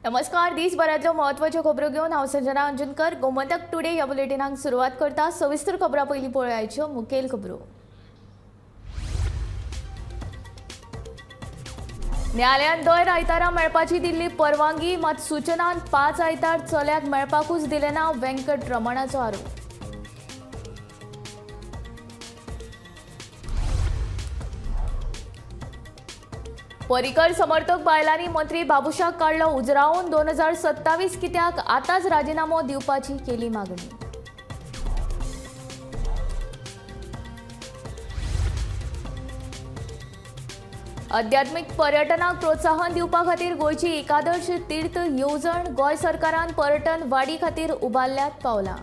नमस्कार, दिसभरातल्यो म्हत्वाच्यो खबरो घेवन हांव संजना अंजनकर. गोमंतक टुडे ह्या बुलेटिनाक सुरवात करता. सविस्तर खबरां पयलीं पळोवयाच्यो मुखेल खबरो. न्यायालयान दर आयतारा मेळपाची दिल्ली परवानगी, मात सूचनान 5 आयतार चल्याक मेळपाकूच दिले ना, व्यंकट रमणाचो आरोप. पर्रीकर समर्थक बायलांनी मंत्री बाबुशाक काडलो उजरावन, 2027 कित्याक आतांच राजिनामो दिवपाची केली मागणी. आध्यात्मिक पर्यटनाक प्रोत्साहन दिवपा खातीर गोंयची एकादश तीर्थ येवजण, गोंय सरकारान पर्यटन वाडी खातीर उबारल्यात पावलां.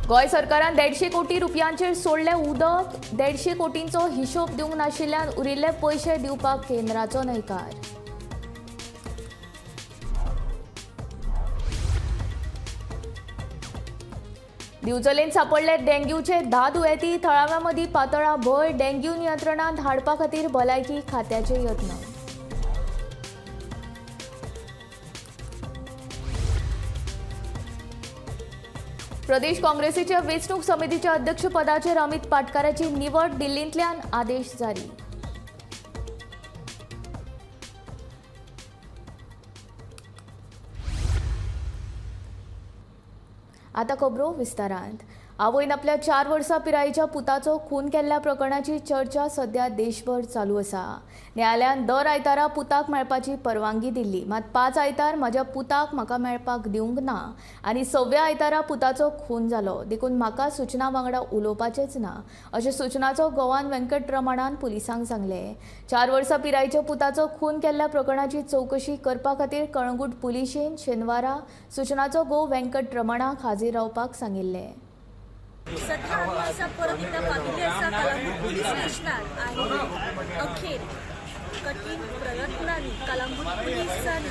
गोंय सरकारान 150 कोटी रुपयांचेर सोडलें उदक, 150 कोटींचो हिशोब दिवंक नाशिल्ल्यान उरिल्ले पयशे दिवपाक केंद्राचो न्हयकार. दिवचलेंत सांपडले डेंग्यूचे 10 दुयेंती, थळाव्यां मदीं पातळा भंय, डेंग्यू नियंत्रणांत हाडपा खातीर भलायकी खात्याचे यत्न. प्रदेश काँग्रेसीच्या वेंचणूक समितीच्या अध्यक्षपदाचेर अमित पाटकाराची निवड, दिल्लींतल्यान आदेश जारी. आता खबरो विस्तारांत. आवयन आपल्या 4 वर्सां पिरायेच्या पुताचो खून केल्ल्या प्रकरणाची चर्चा सध्या देशभर चालू आसा. न्यायालयान दर आयतारा पुताक मेळपाची परवानगी दिल्ली, मात 5 आयतार म्हज्या पुताक म्हाका मेळपाक दिवंक ना आनी 6व्या आयतारा पुताचो खून जालो, देखून म्हाका सूचना वांगडा उलोवपाचेंच ना, अशें सूचनाचो गोवान व्यंकट रमणान पुलिसांक सांगलें. 4 वर्सां पिरायेच्या पुताचो खून केल्ल्या प्रकरणाची चवकशी करपा खातीर कळंगूट पुलिशेन शेनवारा सूचनाचो घोव व्यंकट रमणाक हाजीर रावपाक सांगिल्लें. सध्या आमी आसा परत एकदा पाविल्ले आसा कलंगूट पुलीस स्टेशनार आनी अखेर कठीण प्रयत्नांनी कलंगूट पुलिसांनी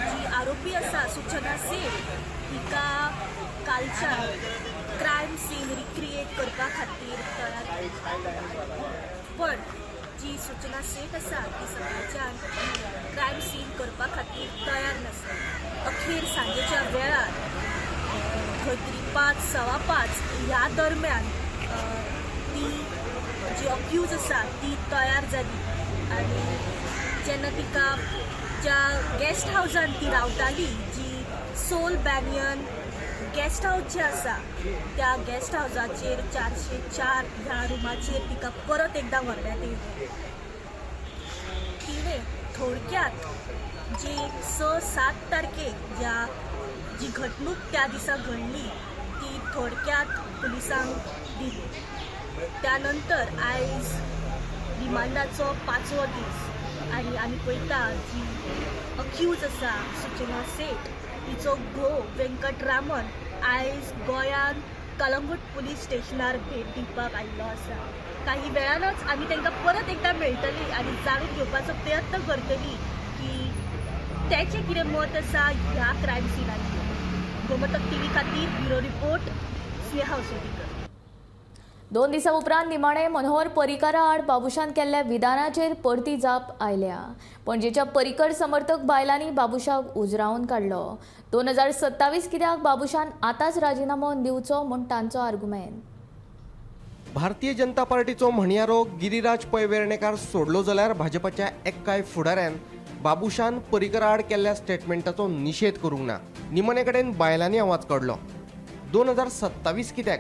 जी आरोपी आसा सूचना सेठ हिका कालच्यान क्रायम सीन रिक्रिएट करपा खातीर तयार केली. पण जी सूचना सेठ आसा ती सकाळच्यान क्रायम सीन करपा खातीर तयार नासली. अखेर सांजेच्या वेळार खंय तरी 5 5:15 ह्या दरम्यान ती जी अक्यूज आसा ती तयार जाली आनी जेन्ना तिका ज्या गेस्ट हावजान ती रावताली, जी सोल बॅनियन गेस्ट हावज जे आसा त्या गेस्ट हावजाचेर 404 ह्या रुमाचेर तिका परत एकदां व्हरण्यात येयली. तिणें थोडक्यात जी 6-7 तारखेक ज्या जी घडणूक त्या दिसा घडली ती थोडक्यात पुलिसांक दिली. त्यानंतर आयज रिमांडाचो 5वो दीस आनी आमी पळयता जी अक्यूज आसा सूचना सेठ तिचो घोव व्यंकट रामन आयज गोंयांत कलंगूट पुलीस स्टेशनार भेट दिवपाक आयिल्लो आसा. काही वेळानच आमी तांकां परत एकदां मेळटली आनी जाणून घेवपाचो प्रयत्न करतली की तेचें कितें मत आसा ह्या क्रायम सिनाचेर. गोमंतक टीव्ही खातीर ब्युरो रिपोर्ट स्नेहा उसोटीकर. 2 दिसां उपरांत निमाणे मनोहर पर्रीकारा आड बाबुशान केल्ल्या विधानाचेर परती जाप आयल्या. पणजेच्या पर्रीकर समर्थक बायलांनी बाबुशाक उजरावन काडलो. 2027 कित्याक बाबुशान आतांच राजिनामो दिवचो म्हूण तांचो आर्गुमेंत. भारतीय जनता पार्टीचो म्हणयारो गिरीराज पै वेर्णेकार सोडलो जाल्यार भाजपाच्या एक्काय फुडाऱ्यान बाबुशान पर्रीकरा आड केल्ल्या स्टेटमेंटाचो निशेध करूंक ना. निमाणे कडेन बायलांनी आवाज काडलो. 2027 कित्याक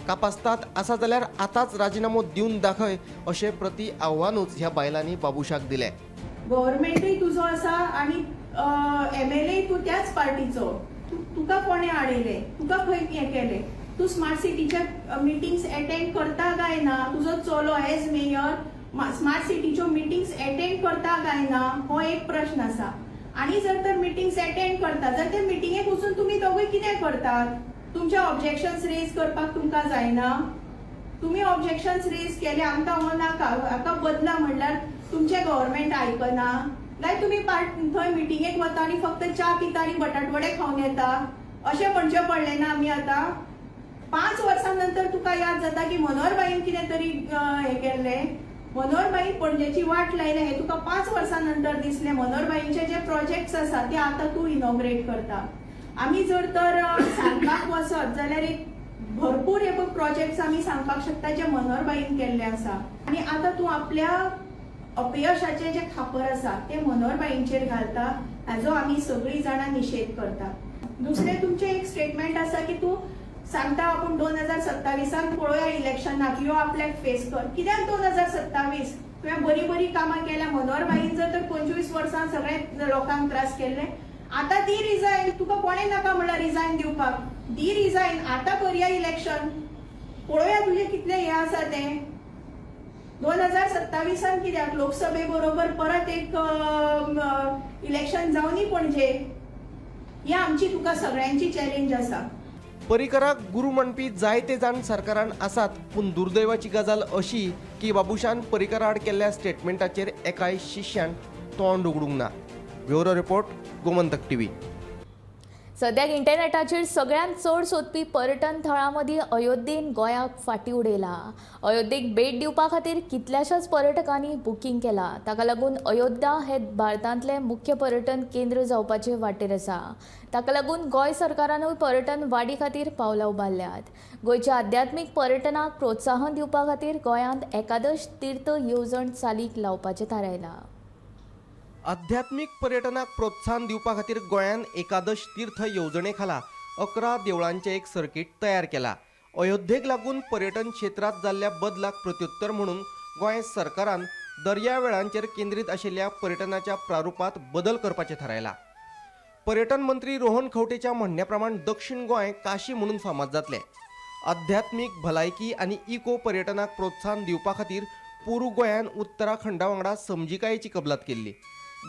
कापास्तात आसा जाल्यार आतांच राजिनामो दिवन दाखय अशें प्रति आव्हानूच ह्या बायलांनी बाबुशाक दिलें. गव्हर्मेंटूय तुजो आसा आनी एमएलए तूं त्याच पार्टीचो, तुका कोणें हाडयलें, तुका खंय हें केलें, तूं स्मार्ट सिटीच्या मिटिंग्स एटेंड करता काय ना, तुजो चलो एज मेयर स्मार्ट सिटीच्यो मिटिंग्स एटेंड करता काय ना, हो एक प्रश्न आसा. आनी जर तर मिटिंग्स एटेंड करता जर ते मिटिंगेक वचून तुमी दोगूय कितें करतात, तुमचे ऑब्जेक्शन्स रेज करपाक तुमकां जायना, तुमी ऑब्जेक्शन्स रेज केले आमकां हो नाका, हाका बदला म्हणल्यार तुमचें गव्हर्मेंट आयकना, लायक तुमी पार्ट थंय मिटिंगेक वता आनी फक्त च्या पिता आनी बटाटवडे खावन येता अशें म्हणचें पडलें ना आमी आतां. 5 वर्सां नंतर तुका याद जाता की मनोहरभाईन कितें तरी हें केल्लें, मनोहरभाईन पणजेची वाट लायल्या हें तुका 5 वर्सां नंतर दिसलें. मनोहरभाईंचे जे प्रोजेक्ट्स आसा ते आतां तूं इनॉग्रेट करता. आमी जर तर सांगपाक वचत जाल्यार एक भरपूर हे पळय प्रोजेक्ट्स आमी सांगपाक शकता जे मनोहरभाईन केल्ले आसा. आनी आतां तूं आपल्या अपयशाचें जें खापर आसा तें मनोहरभाईंचेर घालता, हाजो आमी सगळीं जाणां निशेध करता. दुसरें, तुमचें एक स्टेटमेंट आसा की तूं सांगता आपूण 2027an पळोवया इलेक्शनाक, यो आपल्याक फेस कर. कित्याक 2027? तुवें बरीं बरीं कामां केल्या. मनोहरभाईन जर तर 25 वर्सां सगळे लोकांक त्रास केल्ले, आतां दी रिजायन. तुका कोणें नाका म्हणलां रिजायन दिवपाक? दी रिजायन, आतां करया इलेक्शन, पळोवया तुजें कितलें हें आसा तें. 2027an कित्याक? लोकसभे बरोबर परत एक इलेक्शन जावनी पणजे. ही आमची तुका सगळ्यांची चॅलेंज आसा. परिकराक गुरू म्हणपी जायते जाण सरकारान आसात, पूण दुर्दैवाची गजाल अशी की बाबूशान परिकरा आड केल्ल्या स्टेटमेंटाचेर एकाय शिष्यान तोंड उगडूंक ना. Bureau report, Gomantak TV. सद्याक इंटरनेटाचेर सगळ्यांत चड सोदपी पर्यटन थळां मदीं अयोध्येन गोंयाक फाटीं उडयला. अयोध्येक भेट दिवपा खातीर कितल्याशाच पर्यटकांनी बुकींग केलां. ताका लागून अयोध्या हे भारतांतलें मुख्य पर्यटन केंद्र जावपाचे वाटेर आसा. ताका लागून गोंय सरकारानूय पर्यटन वाडी खातीर पावलां उबारल्यात. गोंयच्या आध्यात्मीक पर्यटनाक प्रोत्साहन दिवपा खातीर गोंयांत एकादश तीर्थ येवजण चालीक लावपाचें थारायलां. आध्यात्मीक पर्यटनाक प्रोत्साहन दिवपा खातीर गोंयान एकादश तीर्थ येवजणे खाला 11 देवळांचें एक सर्कीट तयार केला. अयोध्येक लागून पर्यटन क्षेत्रांत जाल्ल्या बदलाक प्रत्युत्तर म्हणून गोंय सरकारान दर्यावेळांचेर केंद्रीत आशिल्ल्या पर्यटनाच्या प्रारुपांत बदल करपाचें थारायलां. पर्यटन मंत्री रोहन खंवटेच्या म्हणण्या प्रमाण दक्षिण गोंय काशी म्हणून फामाद जातलें. आध्यात्मीक, भलायकी आनी इको पर्यटनाक प्रोत्साहन दिवपा खातीर पोरू गोंयान उत्तराखंडा वांगडा समजिकायेची कबलात केल्ली.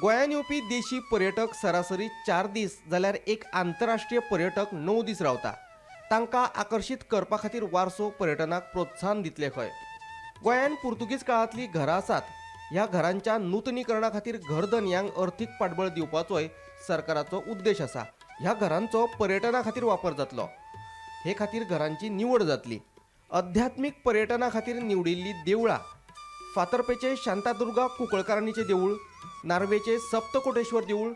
गोंयान येवपी देशी पर्यटक सरासरी 4 दीस जाल्यार एक आंतरराष्ट्रीय पर्यटक 9 दीस रावता. तांकां आकर्शीत करपा खातीर वारसो पर्यटनाक प्रोत्साहन दितले खंय. गोंयान पुर्तुगीज काळांतलीं घरां आसात. ह्या घरांच्या नुतनीकरणा खातीर घरधनयांक अर्थीक पाठबळ दिवपाचोय सरकाराचो उद्देश आसा. ह्या घरांचो पर्यटना खातीर वापर जातलो, हे खातीर घरांची निवड जातली. अध्यात्मीक पर्यटना खातीर निवडिल्लीं देवळां: फातर्पेचे शांतादुर्गा कुंकळकारांनीचें देवूळ, नार्वेचे सप्तकोटेश्वर देवूळ,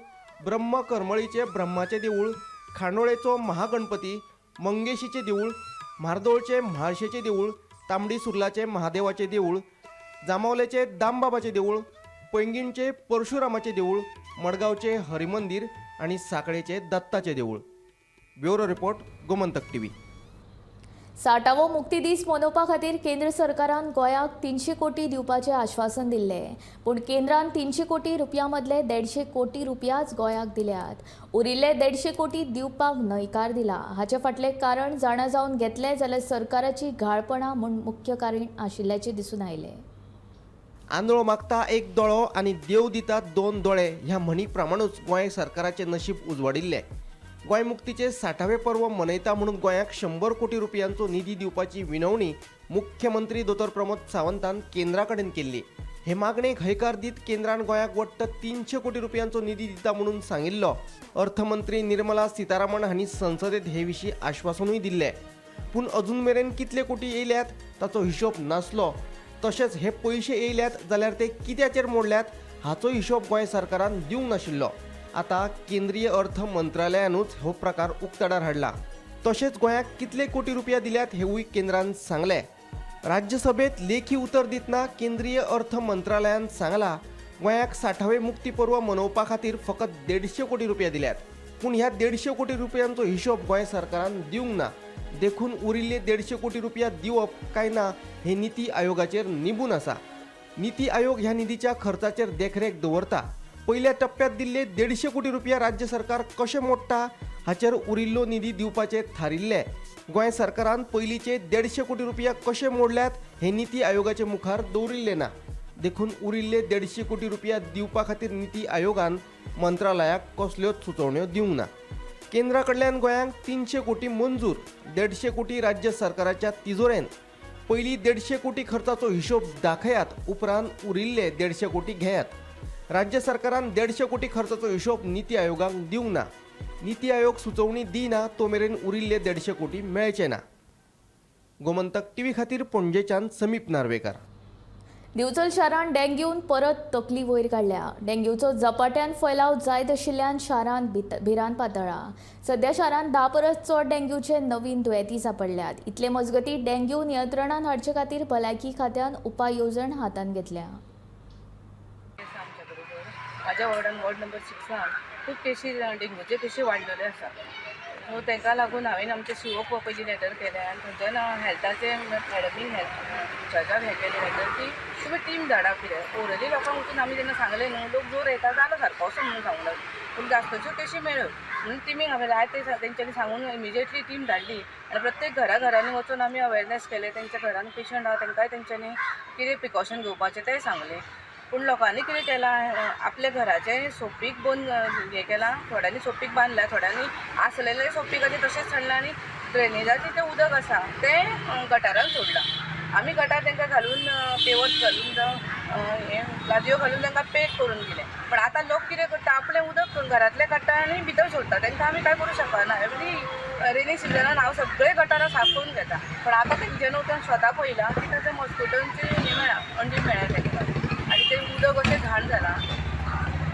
ब्रह्म करमळीचे ब्रह्माचें देवूळ, खांडोळेचो महागणपती, मंगेशीचें देवूळ, म्हार्दोळचे म्हाळशेचें देवूळ, तांबडी सुर्लाचें महादेवाचें देवूळ, जांबावलेचे दामबाबाचें देवूळ, पैंगीणचे परशुरामाचें देवूळ, मडगांवचे हरिमंदीर आनी सांखळेचे दत्ताचें देवूळ. Bureau report, Gomantak TV. 60वो मुक्ती दीस मनोवपा खातीर केंद्र सरकारान गोंयाक 300 कोटी दिवपाचें आश्वासन दिल्लें. पूण केंद्रान 300 कोटी रुपया मदले 150 कोटी रुपयाच गोंयाक दिल्यात. उरिल्ले 150 कोटी दिवपाक न्हयकार दिला. हाचे फाटलें कारण जाणा जावन घेतलें जाल्यार सरकाराची घाळपणां म्हूण मुख्य कारण आशिल्ल्याचें दिसून आयलें. आंधळो मागता एक दोळो आनी देव दिता दोन दोळे ह्या म्हणी प्रमाणूच गोंय सरकाराचें नशीब उजवाडिल्लें. गोंय मुक्तीचे 60वे पर्व मनयता म्हणून गोंयाक 100 कोटी रुपयांचो निधी दिवपाची विनवणी मुख्यमंत्री दोतोर प्रमोद सावंतान केंद्रा कडेन केल्ली. हे मागणेक हयकार दीत केंद्रान गोंयाक वट्ट 300 कोटी रुपयांचो निधी दिता म्हणून सांगिल्लो. अर्थमंत्री निर्मला सीतारामन हांणी संसदेत हे विशीं आश्वासनूय दिल्लें. पूण अजून मेरेन कितले कोटी येयल्यात ताचो हिशोब नासलो. तशेंच हे पयशे येयल्यात जाल्यार ते कित्याचेर मोडल्यात हाचो हिशोब गोंय सरकारान दिवंक नाशिल्लो. आतां केंद्रीय अर्थ मंत्रालयानूच हो प्रकार उक्ताडार हाडला. तशेंच गोंयाक कितले कोटी रुपया दिल्यात हेवूय केंद्रान सांगलें. राज्यसभेत लेखी उतर दितना केंद्रीय अर्थ मंत्रालयान सांगला, गोंयाक 60वे मुक्ती पर्व मनोवपा खातीर फकत 150 कोटी रुपया दिल्यात. पूण ह्या 150 कोटी रुपयांचो हिशोब गोंय सरकारान दिवंक ना. देखून उरिल्ले 150 कोटी रुपया दिवप काय ना हे निती आयोगाचेर निंबून आसा. निती आयोग ह्या निधीच्या खर्चाचेर देखरेख दवरता. पयल्या टप्प्यात दिल्ले 150 कोटी रुपया राज्य सरकार कशें मोडटा हाचेर उरिल्लो निधी दिवपाचे थारिल्ले. गोंय सरकारान पयलींचे 150 कोटी रुपया कशे मोडल्यात हे निती आयोगाचे मुखार दवरिल्ले ना. देखून उरिल्ले 150 कोटी रुपया दिवपा खातीर निती आयोगान मंत्रालयाक कसल्योच सुचोवण्यो दिवंक ना. केंद्रा कडल्यान गोंयांक 300 कोटी मंजूर, 150 कोटी राज्य सरकाराच्या तिजोरेन. पयलीं 150 कोटी खर्चाचो हिशोब दाखयात, उपरांत उरिल्ले 150 कोटी घेयात. राज्य सरकारान 150 कोटी खर्चाचो हिशोब निती आयोगाक दिवंक ना. निती आयोग सुचोवणी दिना तो मेरेन उरिल्ले 150 कोटी मेळचे ना. गोमंतक टीव्ही खातीर पणजेच्यान समीप नार्वेकर. दिवचल शारांत डेंग्यून परत तकली वयर काडल्या. डेंग्यूचो झपाट्यान फैलाव जायत आशिल्ल्यान शारांत भिरांत पातळ्ळा. सध्या शारांत 10 परस चड डेंग्यूचे नवीन दुयेंती सांपडल्यात. इतले मजगतीं डेंग्यू नियंत्रणात हाडचे खातीर भलायकी खात्यान उपाय येवजण हातांत घेतल्या. आमच्या बरोबर म्हाज्या वॉर्डान वॉर्ड नंबर 6 खूब केशी डेंगूचे केशी वाडलेले आसा. सो तांकां लागून हांवें आमच्या शिवोक पयलीं लेटर केलें आनी थंयच्यान हेल्थाचे मॅडमीन हेल्थ इंचार्जाक हें केलें लेटर की तुमी टीम धाडा कित्याक ओरली लोकांक वचून आमी जेन्ना सांगलें न्हू लोक जोर येता जालो सारको असो म्हणून सांगूंक लागलो. पूण जास्तच्यो केशी मेळ्ळ्यो म्हणून टिमीक हांवें जाय ते तेंच्यांनी सांगून इमिजिएटली टीम धाडली आनी प्रत्येक घरा घरांनी वचून आमी अवेरनेस केलें. तेंच्या घरान पेशंट आहा तांकांय तेंच्यांनी कितें प्रिकॉशन घेवपाचें तें सांगलें. पूण लोकांनी कितें केलां आपल्या घराचें सोपीक बंद हें केलां, थोड्यांनी सोपीक बांदलां, थोड्यांनी आसलेलें सोपीकाचें तशेंच सांडलां आनी ड्रेनेजाचें जें उदक आसा तें गटारान सोडलां. आमी गटार तांकां घालून पेवर्स घालून जावं हें गादयो घालून तांकां पॅक करून दिलें. पण आतां लोक कितें करता आपलें उदक घरांतलें काडटा आनी भितर सोडटा. तांकां आमी कांय करूं शकना. एवरी रेनी सिजनान हांव सगळे गटारां साफ करून घेता. पण आतां तेंच्यानी वचून स्वता पळयलां की ताच्या मॉस्किटोंची हें मेळ्ळा, अंडी मेळ्ळा तांकां आनी तें उदक अशें घाण जालां.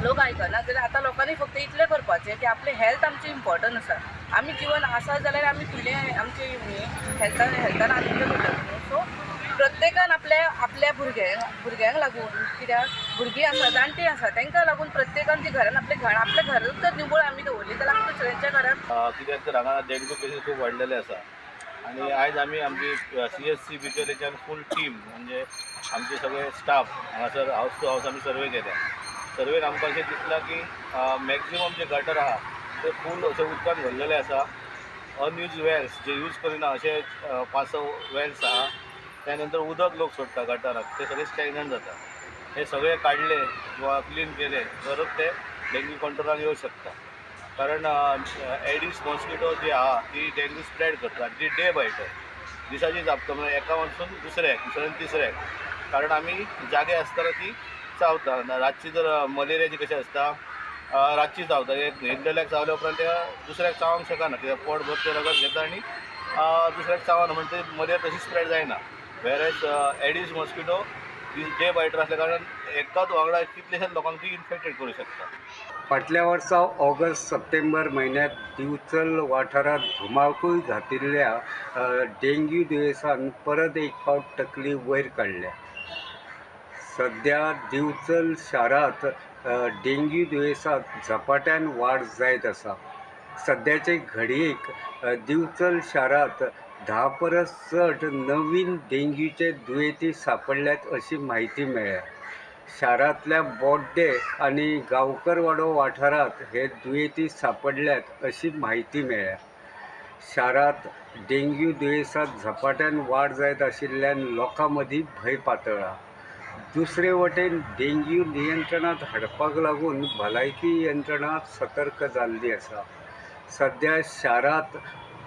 लोक आयकना जाल्यार आतां लोकांनी फक्त इतलें करपाचें की आपलें हेल्थ आमचें इम्पॉर्टंट आसा. आमी जिवन आसा जाल्यार आमी फुडलें आमचें हेल्थान हेल्थान आनंद करता न्हू. सो प्रत्येकान आपल्या आपल्या भुरग्यांक लागून, कित्याक भुरगीं आसा जाणटीं आसा तांकां लागून प्रत्येकान ती घरान आपलें घाण आपल्या घरांत जर निवळ आमी दवरली जाल्यार आमी दुसऱ्यांच्या घरांत कित्याक तर हांगा डेंग्यू केसीस खूब वाडलेले आसा आनी आयज आमी आमची CSC बिचोलेच्यान फूल टीम म्हणजे आमचे सगळे स्टाफ हांगासर हावस टू हावस आमी सर्वे केल्या. सर्वेन आमकां अशें दिसलां की मॅक्झिमम जे गटर आहा ते फूल अशें उदकान भरलेले आसा. अनयूज वेल्स जे यूज करिना अशे 5-6 वेल्स आहा. त्या नंतर उदक लोक सोडटा गटाराक, ते सगळे स्टॅग्नंट जाता. हे सगळे काडले किंवा क्लीन केले तरच ते डेंग्यू कंट्रोलान येवं शकता. कारण एडिस मॉस्किटो जी आहा ती डेंग्यू स्प्रेड करता, ती डे बाय डे दिसाची चाबता, म्हणजे एका वचून दुसऱ्याक, दुसऱ्यान तिसऱ्याक. कारण आमी जागे आसतना ती चावता. रातची जर मलेरियाची कशी आसता रातची चावता, न्हिदलेल्याक चावल्या उपरांत त्या दुसऱ्याक चावंक शकना, कित्याक पोटभर ते रगत घेता आनी दुसऱ्याक चावना, म्हणजे ते मलेरिया तशी स्प्रेड जायना. वेरेज एडिस मॉस्किटो डे बायटर असल्या कारणान एकाच वांगडा कितलेशेच लोकांक ती इन्फेक्टेड करूं शकता. फाटल्या वर्सा ऑगस्ट सप्टेंबर म्हयन्यांत दिवचल वाठारांत धुमाकूळ घातिल्ल्या डेंग्यू दुयेंसान परत एक फावट तकली वयर काडल्या. सद्या दिवचल शारांत डेंग्यू दुयेंसांत झपाट्यान वाड जायत आसा. सद्याचे घडयेक दिवचल शारांत 10 परस चड नवीन डेंग्यूचे दुयेंती सांपडल्यात अशी म्हायती मेळ्ळ्या. शारांतल्या बोड्डे आनी गांवकरवाडो वाठारांत हे दुयेंती सांपडल्यात अशी म्हायती मेळ्ळ्या. शारांत डेंग्यू दुयेंसांत झपाट्यान वाड जायत आशिल्ल्यान लोकां मदीं भंय पातळ्ळा. दुसरे वटेन डेंग्यू नियंत्रणांत हाडपाक लागून भलायकी यंत्रणा सतर्क जाल्ली आसा. सद्या शारांत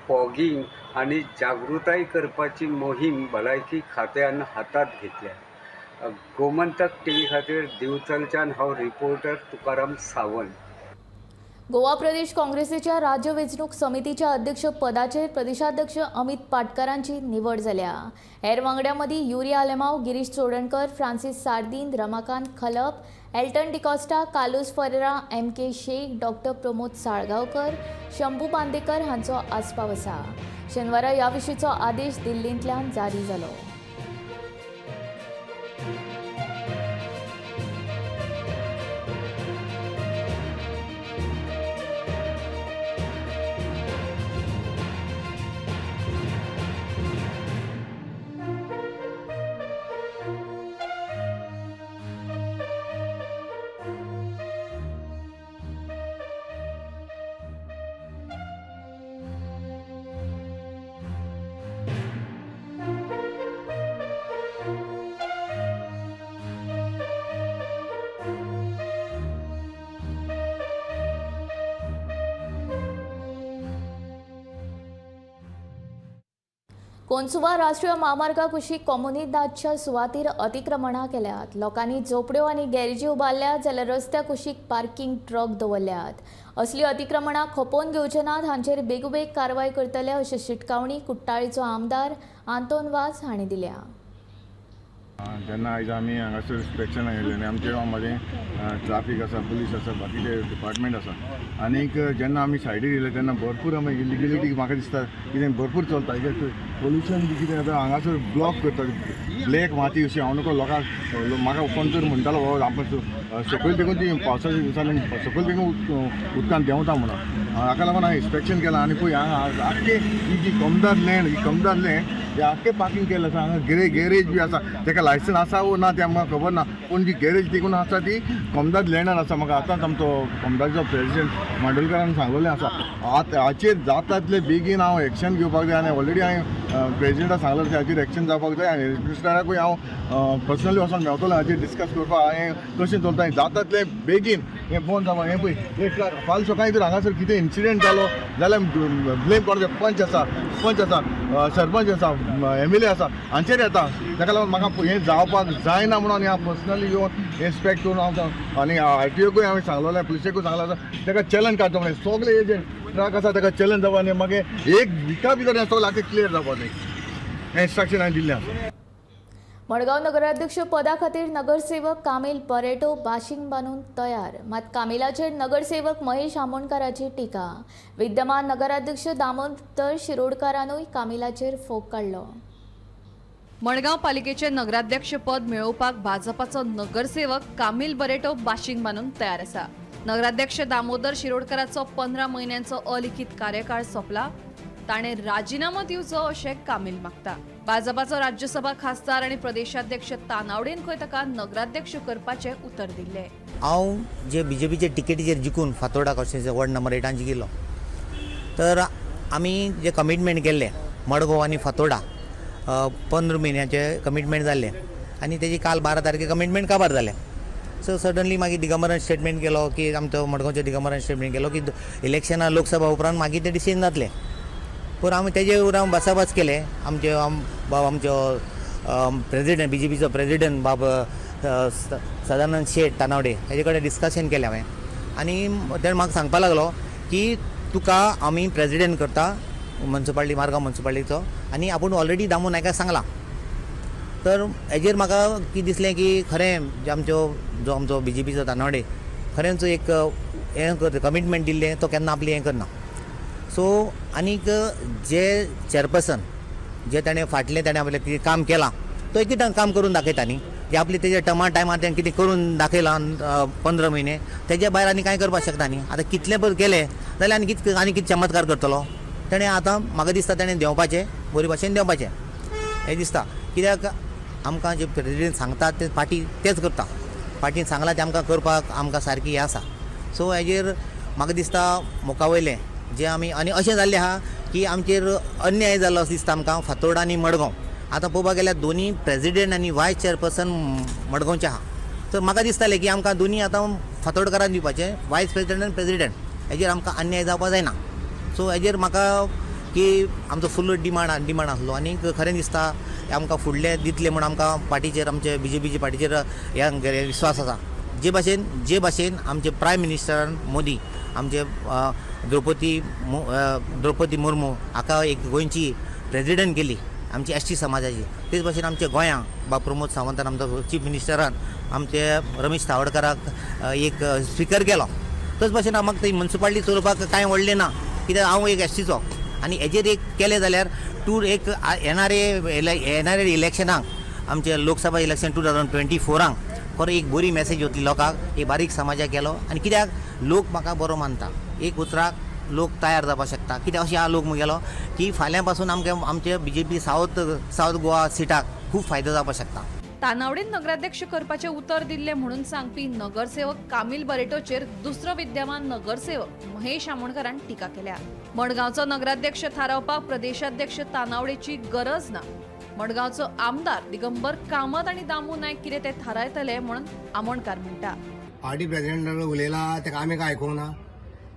फॉगिंग आनी जागृताय करपाची मोहीम भलायकी खात्यान हातांत घेतल्या. गोमंतक टीव्ही खातीर दिवचलच्यान हांव रिपोर्टर तुकाराम सावंत. गोवा प्रदेश काँग्रेसीच्या राज्य वेंचणूक समितीच्या अध्यक्ष पदाचेर प्रदेशाध्यक्ष अमित पाटकरांची निवड जाल्या. हेर वांगड्यां मदीं Yuri Alemao, Girish Chodankar, Francis Sardinha, Ramakant Khalap, Elton D'Costa, Carlos Ferreira, M K. Sheikh, doctor Pramod Salgaonkar, Shambhu Bandekar हांचो आस्पाव आसा. शेनवारा ह्या विशींचो आदेश दिल्लींतल्यान जारी जालो. कोन्सुवा राष्ट्रीय म्हामार्गा कुशीक कोमुनिदादच्या सुवातीर अतिक्रमणां केल्यात. लोकांनी झोपड्यो आनी गॅरेजी उबारल्यात जाल्यार रस्त्या कुशीक पार्किंग ट्रक दवरल्यात. असली अतिक्रमणां खपोवन घेवचे नात, हांचेर बेगोबेग कारवाय करतले अशी शिटकावणी कुट्टाळीचो आमदार आंतोन वाज हांणी दिल्या. जेन्ना आयज आमी हांगासर इन्स्पेक्शन आयिल्ले आनी आमचे मदें ट्राफीक आसा, पुलीस आसा, बाकीचे डिपार्टमेंट आसा. आनीक जेन्ना आमी सायडीर येयले तेन्ना भरपूर आमी इलिगलिटी म्हाका दिसता कितें भरपूर चलता. कित्याक पोल्युशन बी कितें जाता हांगासर ब्लॉक करता, ब्लॅक माती अशी. हांव नको लोकांक, म्हाका कोण तर म्हणटालो हो आमकां सकयल देखून ती पावसाच्या दिसांनी सकयल देखून उदकान देंवता म्हणून. हाका लागून हांवें इन्स्पेक्शन केलां आनी पळय हांगा आख्खे ही जी कमदार लँड, ही कमदार लँड हे आख्खे पार्किंग केल्लें आसा. हांगा गॅरेज बी आसा, तेका लायसन्स आसा वो ना तें आमकां खबर ना, पूण जी गॅरेज देखून आसा ती कमदार लँडार आसा. म्हाका आतांच आमचो कमदारचो प्रेजिडेंट मांडोलकारान सांगलेलें आसा, आतां हाचेर जाता तितले बेगीन हांव एक्शन घेवपाक जाय. आनी ऑलरेडी हांवें प्रेजिडेंटाक सांगलें हाचेर एक्शन जावपाक जाय आनी मिनिस्टराकूय हांव पर्सनली वचोन मेवतलो हाचेर डिस्कस करपाक हें कशें चलता हें जाता तितलें बेगीन हें बंद जावपाक. हें पळय एक फाल्यां सकाळीं जर हांगासर कितें इन्सिडंट जालो जाल्यार ब्लेम कोणाचें? पंच आसा, पंच आसा, सरपंच आसा, एम एल ए आसा, हांचेर येता. ताका लागून म्हाका हें जावपाक जायना म्हणून हांव पर्सनली येवन इन्स्पेक्ट करून हांव आनी आर टी ओकूय हांवें सांगलेलें, पुलिसेकूय सांगलें आसा ताका चलन काडचो म्हणून. सगळे एजंट ट्रक आसा ताका चलन जावपा आनी मागीर एक विका भितर हें सगळें आख्खें क्लियर जावपा जाय, हें इन्स्ट्रक्शन हांवें दिल्लें आसा. मडगांव नगराध्यक्ष पदा खातीर नगरसेवक कामील बरेटो बाशिंग बांदून तयार. मात कामिलाचेर नगरसेवक महेश आमोणकाराची टिका. विद्यमान नगराध्यक्ष दामोदर शिरोडकारानूय कामिलाचेर फोग काडलो. मडगांव पालिकेचे नगराध्यक्ष पद मेळोवपाक भाजपाचो नगरसेवक कामील बरेटो बाशिंग बांदून तयार आसा. नगराध्यक्ष दामोदर शिरोडकराचो 15 म्हयन्यांचो अलिखीत कार्यकाळ सोंपला, ताणें राजिनामो दिवचो अशें कामील मागता. भाजपाचो राज्यसभा खासदार आनी प्रदेशाध्यक्ष तानावडेन खंय ताका नगराध्यक्ष करपाचें उतर दिल्लें. हांव जे बीजेपीचे टिकेटीचेर जिखून फातोर्डा कॉन्स्टिट्युएन्सी वॉर्ड नंबर 8 जिखिल्लो, तर आमी जे कमिटमेंट केल्लें मडगांव आनी फातोर्डा 15 म्हयन्याचे कमिटमेंट जाल्लें आनी तेजी काल 12 तारखेर कमिटमेंट काबार जालें. सो सडनली मागीर दिगंबरान स्टेटमेंट केलो की आमचो मडगांवच्या दिगंबरान स्टेटमेंट केलो की इलेक्शनां लोकसभा उपरांत मागीर तें डिसिजन जातलें. पूण आमी तेजे उपरांत भासाभास केले. आमचे बाब आमचो प्रेजिडेंट, बीजेपीचो प्रेजिडेंट बाब सदानंद शेट तानावडे हेजे कडेन डिस्कशन केलें हांवें आनी तेणें म्हाका सांगपा लागलो की तुका आमी प्रेजिडेंट करता मुन्सिपालिटी, मारगांव मुन्सिपालिटीचो, आनी आपूण ऑलरेडी दामू नायकाक सांगलां. तर हेजेर म्हाका कितें दिसलें की खरें जे आमचो जो आमचो बीजेपीचो तानावडे खरेंच एक हें करता, कमिटमेंट दिल्लें तो केन्ना आपलें हें करना. सो आनीक जे चॅरपर्सन जे ताणें फाटलें ताणें आपलें कितें काम केलां तो एक काम करून दाखयता न्ही, जे आपले तेजे टर्मा टायमार तेणें कितें करून दाखयलां 15 म्हयने, तेज्या भायर आनी कांय करपाक शकना न्ही. आतां कितलें पळय केलें जाल्यार आनी कितें आनी कितें चमत्कार करतलो तेणें? आतां म्हाका दिसता तेणें देंवपाचें, बरे भाशेन देंवपाचें हें दिसता. कित्याक आमकां जे प्रेजिडेंट सांगतात ते पार्टी तेच करता. पार्टीन सांगलां तें आमकां करपाक आमकां सारकी हें आसा. सो हेजेर म्हाका दिसता मुखा वयलें जें आमी आनी अशें जाल्लें आहा की आमचेर अन्याय जाल्लो असो दिसता आमकां. फातोर्डा आनी मडगांव आतां पळोवपाक गेल्यार दोनी प्रेजिडेंट आनी वायस चेअरपर्सन मडगांवचे आहा, तर म्हाका दिसतालें की आमकां दोनी आतां फातोर्डकारान दिवपाचें, वायस प्रेजिडेंट आनी प्रेजिडेंट. हेजेर आमकां अन्याय जावपाक जायना. सो हेजेर म्हाका की आमचो फूल डिमांड आसलो आनी खरें दिसता आमकां फुडलें दितलें म्हूण आमकां पार्टीचेर, आमचे बीजेपीचे पार्टीचेर ह्या विस्वास आसा. जे भाशेन आमचे प्रायम मिनिस्टरान मोदी आमचे द्रौपदी मुर्मू हाका एक गोंयची प्रेजिडेंट केली आमची एसटी समाजाची, तेच भाशेन आमच्या गोंया बा प्रमोद सावंतान आमचो चीफ मिनिस्टरान आमचे रमेश तावडकाराक एक स्पिकर केलो, तोच भाशेन म्हाका ती मुन्सिपालिटी चलोवपाक कांय व्हडलें ना, कित्याक हांव एक एसटीचो. आनी हेजेर एक केलें जाल्यार टूर एक येणारे येणारे इलेक्शनाक, आमचे लोकसभा इलेक्शन 2024 खरो एक बरी मॅसेज वतली लोकांक, एक बारीक समाजाक गेलो. आनी कित्याक लोक म्हाका बरो मानता, एक उतराक लोक तयार जावपाक शकता. कित्याक अशें आहा लोक मुगेलो की फाल्यां पासून आमकां आमचे बीजेपी सावथ गोवा सिटाक खूब फायदो जावपाक शकता. तानावडेन नगराध्यक्ष करपाचें उतर दिल्लें म्हणून सांगपी नगरसेवक कामील बरेटोचेर दुसरो विद्यमान नगरसेवक महेश आमोणकरान टिका केल्या. मडगांवचो नगराध्यक्ष थारावपाक प्रदेशाध्यक्ष तानावडेची गरज ना, मडगांवचो आमदार दिगंबर कामत आनी दामू नायक कितें ते थारायतले म्हणून आमोणकार म्हणटा. पार्टी प्रेसिडेंट उलयला ताका आमी काय आयकूंक ना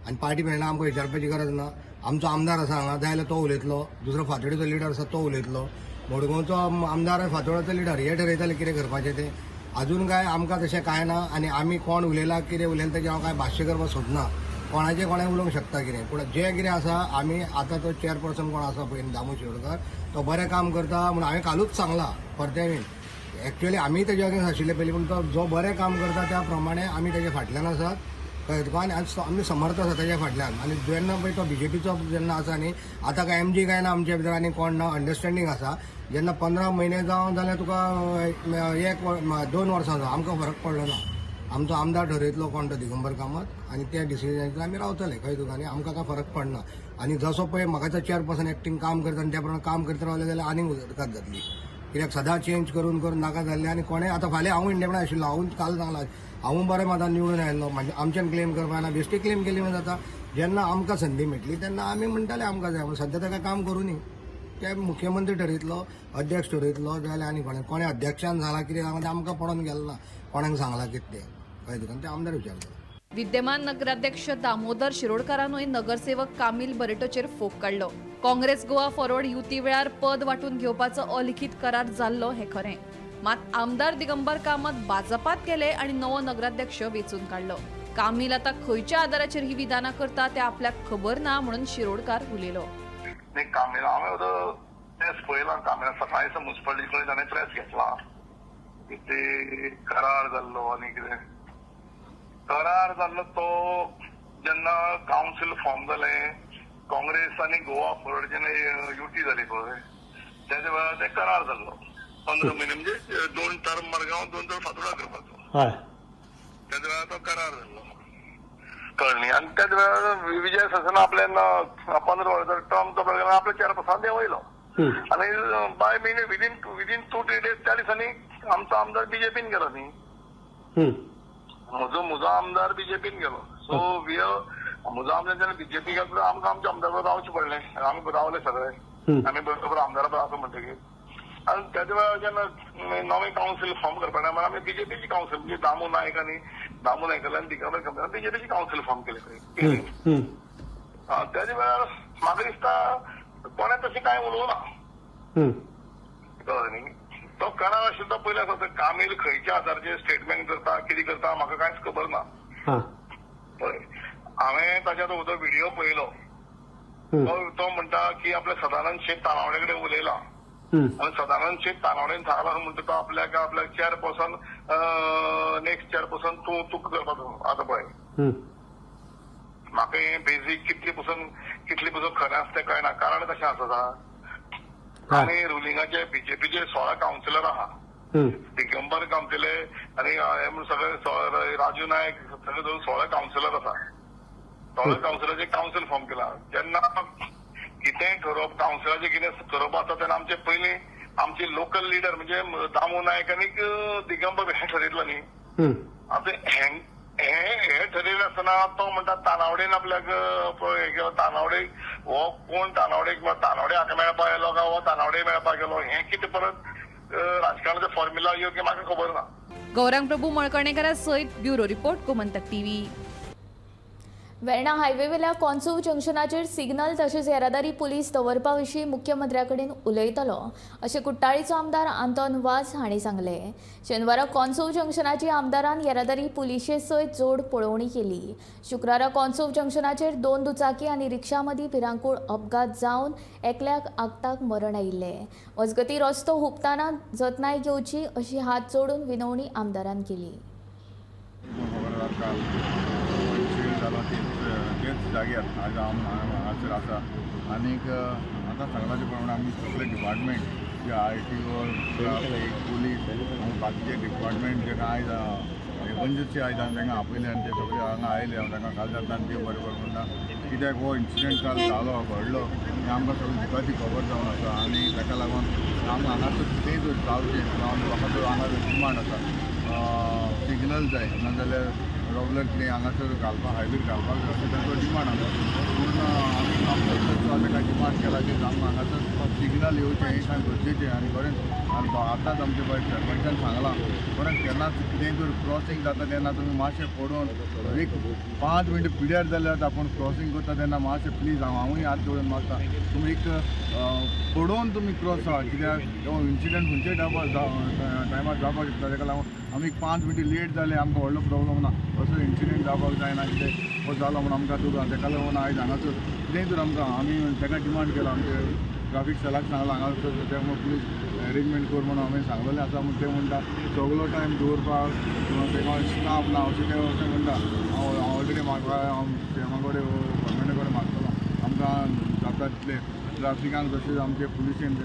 आनी पार्टी प्रेसिडेंट आमकां विचारपाची गरज ना. आमचो आमदार आसा हांगा जाय जाल्यार तो उलयतलो, दुसरो फातोडेचो लिडर आसा तो उलयतलो, मडगांवचो आमदार फातोडाचो लिडर हे ठरयतले कितें करपाचें तें. अजून काय आमकां तशें कांय ना आनी आमी कोण उलयला कितें उलयला तेजें हांव कांय भाश्य करपाक सोदना. कोणाचें कोणें उलोवंक शकता कितें, पूण जें कितें आसा आमी आतां तो चेअरपर्सन कोण आसा पळय दामू शिरोडकर तो बरें काम करता म्हूण हांवें कालूच सांगलां परतें बीन. एक्चुअली आमी तेज्या अगेन्स्ट आशिल्ले पयलीं, पूण तो जो बरें काम करता त्या प्रमाणे आमी तेज्या फाटल्यान आसात, कळ्ळें तुका. आनी आमी समर्थ आसा तेज्या फाटल्यान. आनी जेन्ना पळय तो बीजेपीचो जेन्ना आसा न्ही, आतां काय एमजी काय ना आमच्या भितर आनी कोण ना, अंडरस्टँडींग आसा. जेन्ना 15 म्हयने जावं जाल्यार तुका 1-2 वर्सां जावं, आमकां फरक पडलो ना. आमचो आमदार ठरयतलो कोण तो दिगंबर कामत आनी त्या डिसिजनाचेर आमी रावतले, कळ्ळें तुका. आनी आमकां काय फरक पडना. आनी जसो पळय म्हाका तो चेअरपर्सन एक्टींग काम करता आनी त्या प्रमाणे काम करत रावले जाल्यार आनीक उदरगत जातली. कित्याक सदां चेंज करून करून नाका जाल्लें. आनी कोणें आतां फाल्यां हांव इंडिपेंडंट आशिल्लो, हांव काल सांगलां हांव बरें मतान निवडून आयिल्लो, म्हणजे आमच्यान क्लेम करपाक ना, बेश्टी क्लेम केली म्हण जाता. जेन्ना आमकां संदी मेळटली तेन्ना आमी म्हणटाले आमकां जाय, पूण सद्या ताका काम करूं न्ही. ते मुख्यमंत्री ठरयतलो, अध्यक्ष ठरयतलो जाल्यार आनी कोणें कोणें अध्यक्षान सांगलां कितें सांगलां तें आमकां पडोन गेलें ना, कोणाक सांगलां कितें तें, कळ्ळें तुका, तें आमदार विचारतलो. विद्यमान नगराध्यक्ष दामोदर शिरोडकारानूय नगरसेवक कामील बरेटोचेर फोग काडलो. काँग्रेस गोवा फॉरवर्ड युती वेळार पद वांटून घेवपाचो अलिखीत करार जाल्लो हें खरें, मात आमदार दिगंबर कामत भाजपात गेले आनी नवो नगराध्यक्ष वेंचून काडलो. कामील आतां खंयच्या आदाराचेर ही विधानां करता ते आपल्याक खबर ना म्हणून शिरोडकार उलयलो. कामील हांवें प्रेस पळयला, कामील सकाळी मुन्सिपालिटी कडेन ताणें प्रेस घेतला की ते करार जाल्लो आनी कितें करार जाल्लो तो जेन्ना कावन्सील फॉर्म जालें काँग्रेस आनी गोवा फॉरवर्ड जेन्ना युटी जाली पळय तेज्या वेळार ते करार जाल्लो 15 म्हयने, म्हणजे 2 टर्म मडगांव 2 टर्म फातोडा करपाचो, तेज्या वेळार तो करार जाल्लो, कळ्ळें न्ही. आनी त्याच वेळार विजय ससन आपल्या 15 वर्सां टर्म तो आपल्या चेअरपर्सन देंवयलो आनी बाय महिने विदीन 2-3 डेज त्या दिसांनी आमचो आमदार बीजेपीन गेलो न्ही, म्हजो आमदार बीजेपीन गेलो. सो we म्हजो आमदार जेन्ना बीजेपी गेलो आमकां आमच्या आमदार बरोबर रावचें पडलें, आमी रावले सगळे, आमी बरोबर आमदारा बरोबर आसा म्हणटकीर. आनी त्याच्या वेळार जेन्ना नवें कावन्सील फॉर्म करपा टायमार आमी बीजेपीची कावन्सील म्हणजे दामू नायक आनी दामू नायकाल्यान आनी दिगंबर कामत बीजेपीची कावन्सील फॉर्म केली. त्याच्या वेळार म्हाका दिसता कोणें तशें कांय उलोवं ना, कळ्ळें न्ही. तो करार आशिल्लो तो पयलीं आसा, कामील खंयच्या आधाराचेर स्टेटमेंट करता कितें करता म्हाका कांयच खबर ना. पळय हांवें ताच्या तो व्हिडिओ पळयलो, तो म्हणटा की आपल्या सदानंद शेट तानावडे कडेन उलयला आनी सदानंद शेट तानावडेन सांगला म्हणटा तो आपल्याक आपल्या चेअरपर्सन नेक्स्ट चेअरपर्सन तूं तुका करपाचो. आतां पळय म्हाका हें बेजीक कितले पसून खरें आसा तें कळना, कारण कशें आसा आनी रुलिंगाचे बीजेपीचे 16 कावन्सिलर आहा, दिगंबर कामतेले आनी हे सगळे राजू नायक सगळे धरून 16 कावन्सिलर आसा. 16 कावन्सिलराचे कावन्सिल फॉर्म केला. जेन्ना कितेंय ठरोवप कावन्सिलाचें कितें ठरोवप आसा तेन्ना आमचे पयलीं आमचे लोकल लिडर म्हणजे दामू नायक आनी दिगंबर हें ठरयतलो न्ही. आतां हें ठरयलें आसतना तो म्हणटा तानावडेन आपल्याक पळय तानावडे हो कोण तानावडे तानावडे हाका मेळपाक गेलो काय हो तानावडे मेळपाक गेलो हें कितें परत राजकारणाचो फॉर्म्युला योग्य म्हाका खबर ना. गौरांग प्रभू मळकर्णेकरा सयत bureau report, Gomantak TV. Verna हायवेवेल्या कॉन्सुव जंक्शनाचेर सिग्नल तशेंच येरादारी पुलीस दवरपा विशीं मुख्यमंत्र्या कडेन उलयतलो अशें कुट्टाळीचो आमदार आंतोन वाज हांणी सांगलें. शेनवारा कॉन्सुव जंक्शनाची आमदारान येरादारी पुलिशे सयत जोड पळोवणी केली. शुक्रारा कॉन्सुव जंक्शनाचेर 2 दुचाकी आनी रिक्षा मदीं भिरांकूळ अपघात जावन एकल्याक आगताक मरण आयिल्लें. मजगतीं रस्तो हुपतना जतनाय घेवची अशी हात जोडून विनवणी आमदारान केली. तेच जाग्यार आज हांव हांगासर आसा आनीक आतां सांगला ते प्रमाणे आमी सगळे डिपार्टमेंट जे R T O, traffic, police आनी बाकीचे डिपार्टमेंट जे आयज एमर्जन्सी आयज हांवें तांकां आपयले आनी ते सगळे हांगा आयले. हांव तांकां काल जाता आनी ते बरें बरें म्हणटा कित्याक हो इन्सिडंट काल जालो घडलो हें आमकां सगळी दुखाची खबर जावन आसा आनी ताका लागून आमकां हांगासर कितेंय जावचें जावन म्हाका हांगा डिमांड आसा, सिग्नल जाय नाजाल्यार रोबलर कितें हांगासर घालपाक, हायवेर घालपाक जाय अशें तांचो डिमांड आसा. पूण आमी आमचो ताका डिमांड केला की आमकां हांगासर सिग्नल येवचें हें सामकें गरजेचें. आनी खरेंच आतांच आमचे पळय सरपंचान सांगलां, खरेंच केन्नाच कितेंय जर क्रॉसींग जाता तेन्ना तुमी मातशें पडोवन एक 5 मिनटां पिड्यार जाल्यार जाता, पूण क्रॉसींग करता तेन्ना मातशें प्लीज हांवूय हात जोडून मागता, तुमी एक पडोवन तुमी क्रॉस जावा, कित्याक हो इन्सिडंट खंयच्याय टायमार जावपाक शकता. ताका लागून आमी 5 मिनटां लेट जाले आमकां व्हडलो प्रॉब्लम ना, असो इन्सिडंट जावपाक जायना कितें हो जालो म्हूण आमकां तुका. ताका लागून आयज हांगासर कितेंय तर आमकां आमी ताका डिमांड केला, आमचे ट्राफीक सेलाक सांगलां हांगासर तें पुलीस अरेंजमेंट कर म्हणून हांवें सांगलेलें आसा. म्हूण ते म्हणटा सगलो टायम दवरपाक तेका स्टाफ ना अशें ते अशें म्हणटा. हांव ऑलरेडी म्हाका हांव सीएमा कडेन गव्हर्मेंटा कडेन मागतलो आमकां जाता तितलें ट्राफिकान तशेंच आमचे पुलिशेन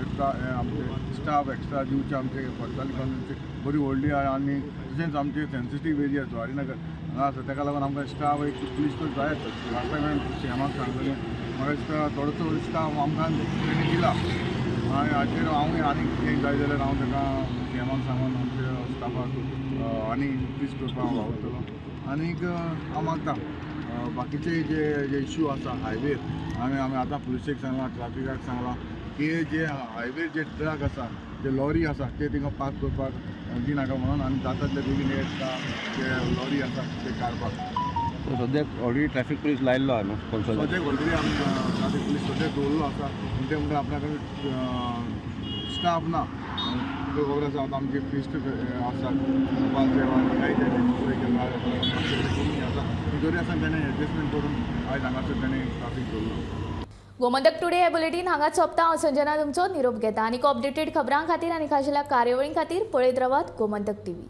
आमचे स्टाफ एक्स्ट्रा दिवचे, आमचे पडटाले कॉलनीची बरी व्हडली आनी तशेंच आमचे सेन्सिटीव एरिया जुवारीनगर हांगा आसा, ताका लागून आमकां स्टाफ एक पुलीस तर जायच. लास्ट टायम हांवें सीएमाक सांगलेलें, म्हाका दिसता थोडोसो स्टाफ आमकां तेणी दिला आनी हाचेर हांवूय आनी कितें जाय जाल्यार हांव ताका सीएमाक सांगून आमच्या स्टाफाक आनी इन्क्रीज करपाक हांव वावुरतलो. आनीक हांव मागता बाकीचे जे जे इश्यू आसा हायवेर, आमी आमी आतां पुलिसेक सांगलां, ट्राफिकाक सांगलां की जे हायवेर जे ट्रक आसा, जे लॉरी आसा ते थिंगा पार्क करपाक दिनाका म्हणून, आनी जाता तितले बेगीन हे जे लॉरी आसा ते काडपाक. सद्याक ऑलरेडी ट्रॅफिक पुलीस लायिल्लो आहा न्हू? सद्याक ऑलरेडी आमी ट्राफीक पुलीस सद्याक दवरलो आसा, पूण ते म्हणटा आपल्या कडेन स्टाफ ना. तुका खबर आसा आतां आमचे फिस्ट आसा कमी आसा, तरी आसतना ताणें एडजस्टमेंट करून आयज हांगासर ताणें ट्राफीक दवरलो. गोमंतक टुडे हे बुलेटीन हांगाच सोंपता. हांव संजना तुमचो निरोप घेता. आनीक अपडेटेड खबरां खातीर आनी खाशेल्या कार्यावळीं खातीर पळयत रावात गोमंतक टीव्ही.